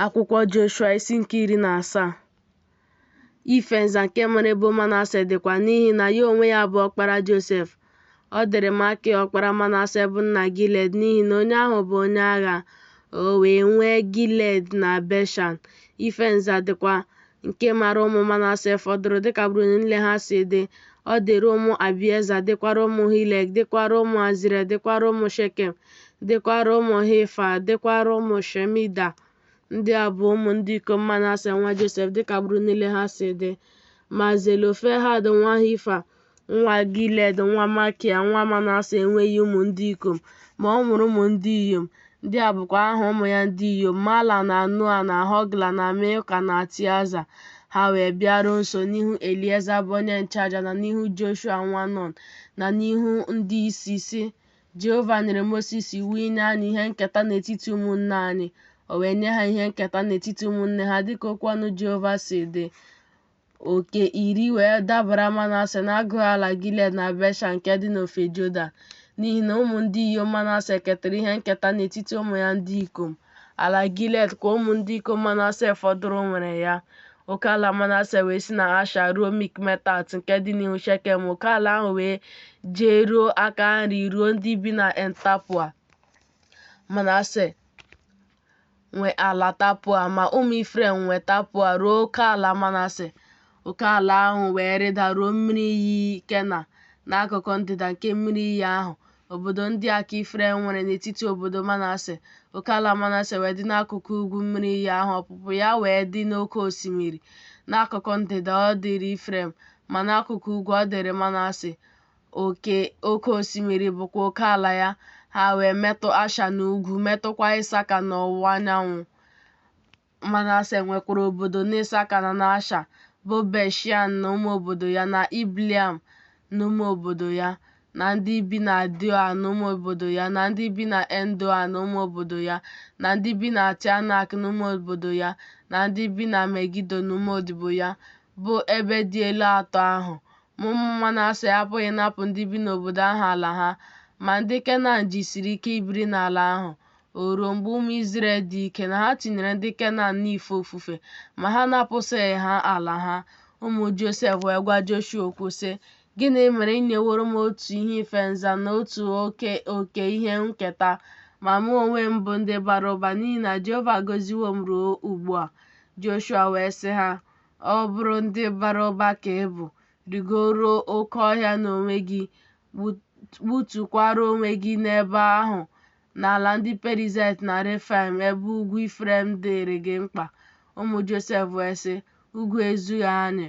Akwụkwọ Joshua isi nke 17. Ife nza nke mara ebo Manase dịkwa, n'ihi na ya onwe ya bụ ọkpara Josef. Ọ dịrị Makia ọkpara Manase bụ nna Gilead, n'ihi na onye ahụ bụ onye agha, o wee nwee Gilead na Beshan. Ife nza dịkwa nke mara ụmụ Manase fọdụrụ, dịka agbụrụ niile ha si dị. Ọ dịrị ụmụ Abieza, dịkwara ụmụ Hilek, dịkwara ụmụ Azriel, dịkwara ụmụ Shekem, dịkwara ụmụ Hefa, dịkwara ụmụ Shemida. Ndị a bụ ụmụ ndị ikom Manase nwa Josef, dịka agbụrụ niile ha si dị. Ma Zelofehad nwa Hifa, nwa Gilead, nwa Makia, nwa Manase enweghị ụmụ ndị ikom, ma ọ mụrụ ụmụ ndị inyom. Ndị a bụkwa aha ụmụ ya ndị inyom: Mala na Noa na Họgla na Milka na Tiaza. Ha wee bịaruo nso n'ihu Elieza bụ onye nchụaja na n'ihu Joshua nwa Nọn na n'ihu ndị isi, sị, Jehova nyere Mosis iwu inye anyị ihe nketa n'etiti ụmụnne anyị. O wee nye ha ihe nketa n'etiti ụmụnne ha dịka okwu ọnụ Jehova si dị. Oke 10 wee dabara Manase n'agụghị ala Gilead na Beshan nke dị n'ofe Jọdan, n'ihi na ụmụ ndị inyom Manase ketara ihe nketa n'etiti ụmụ ya ndị ikom. Ala Gilead kwa ụmụ ndị ikom Manase fọdụrụ nwere ya. Oke ala Manase wee si na Asha ruo Mikmetat nke dị n'ihu Shekem. Oke ala ahụ wee jeruo aka nri ruo ndị bi na En-Tapua. Manase nwe ala Tapua, ma ụmụ Ifrem nwe Tapua ruo oke ala Manase. Oke ala ahụ wee rịda ruo mmiri iyi Kena n'akụkụ ndịda nke mmiri iyi ahụ. Obodo ndị a ka Ifrem nwere n'etiti obodo Manase. Oke ala Manase wee dị n'akụkụ ugwu mmiri iyi ahụ, ọpụpụ ya wee dị n'oke osimiri. N'akụkụ ndịda ọ dịrị Ifrem, ma n'akụkụ ugwu ọ dịrị Manase. Oke oke osimiri bụkwa oke ala ya. Ha wee metụ Asha n'ugwu, metụkwa Ịsaka n'ọwụwa anyanwụ. Manase nwekwara obodo n'Ịsaka na n'Asha, bụ Bet-Shian na ụmụ obodo ya, na Ibleam na ụmụ obodo ya, na ndị bi na Doa na ụmụ obodo ya, na ndị bi na Endoa na ụmụ obodo ya, na ndị bi na Teanak na ụmụ obodo ya, na ndị bi na Megido na ụmụ odibo ya, bụ ebe dị elu atọ ahụ. Ma ụmụ Manase apụghị ịnapụ ndị bi n'obodo ahụ ala ha, ma ndị Kenan jisiri ike ibiri n'ala ahụ. O ruo, mgbe ụmụ Izrel dị ike, na ha tinyere ndị Kenan n'ife ofufe, ma ha anapụsịghị ha ala ha. Ụmụ Josef wee gwa Joshua okwu, sị, Gịnị mere i nyeworo m otu ihe ife nza na otu oke oke ihe nketa, ma mụ onwe m bụ ndị bara ụba, n'ihi na Jehova agọziwo m ruo ugbu a? Joshua wee sị ha, Ọ bụrụ ndị bara ụba ka ị bụ, rịgoruo oke ọhịa n'onwe gị, gbutukwara onwe gị n'ebe ahụ n'ala ndị Perizaịt na Refaim, ebe ugwu Ifrem dịrị gị mkpa. Ụmụ Josef wee sị, Ugwu ezughị anyị,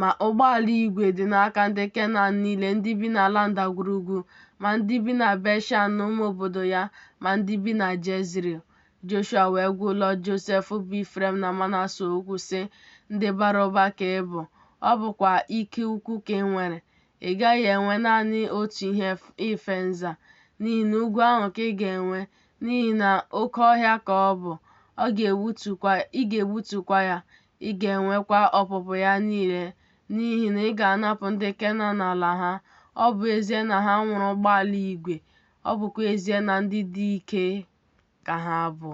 ma ụgbọala igwe dị n'aka ndị Kenan niile ndị bi n'ala ndagwurugwu, ma ndị bi na Bet-shan na ụmụ obodo ya, ma ndị bi na Jezril. Joshua wee gwa ụlọ Josef bụ Ifrem na Manase okwu, sị, Ndị bara ụba ka ị bụ, ọ bụkwa ike ukwu ka ị nwere. Ị gaghị enwe naanị otu ihe ife nza, n'ihi na ugwu ahụ ka ị ga-enwe, n'ihi na oke ọhịa ka ọ bụ, ị ga-egbutukwa ya, ị ga-enwekwa ọpụpụ ya niile, n'ihi na ị ga-anapụ ndị Kenan ala ha, ọ bụ ezie na ha nwere ụgbọala igwe, ọ bụkwa ezie na ndị dị ike ka ha bụ.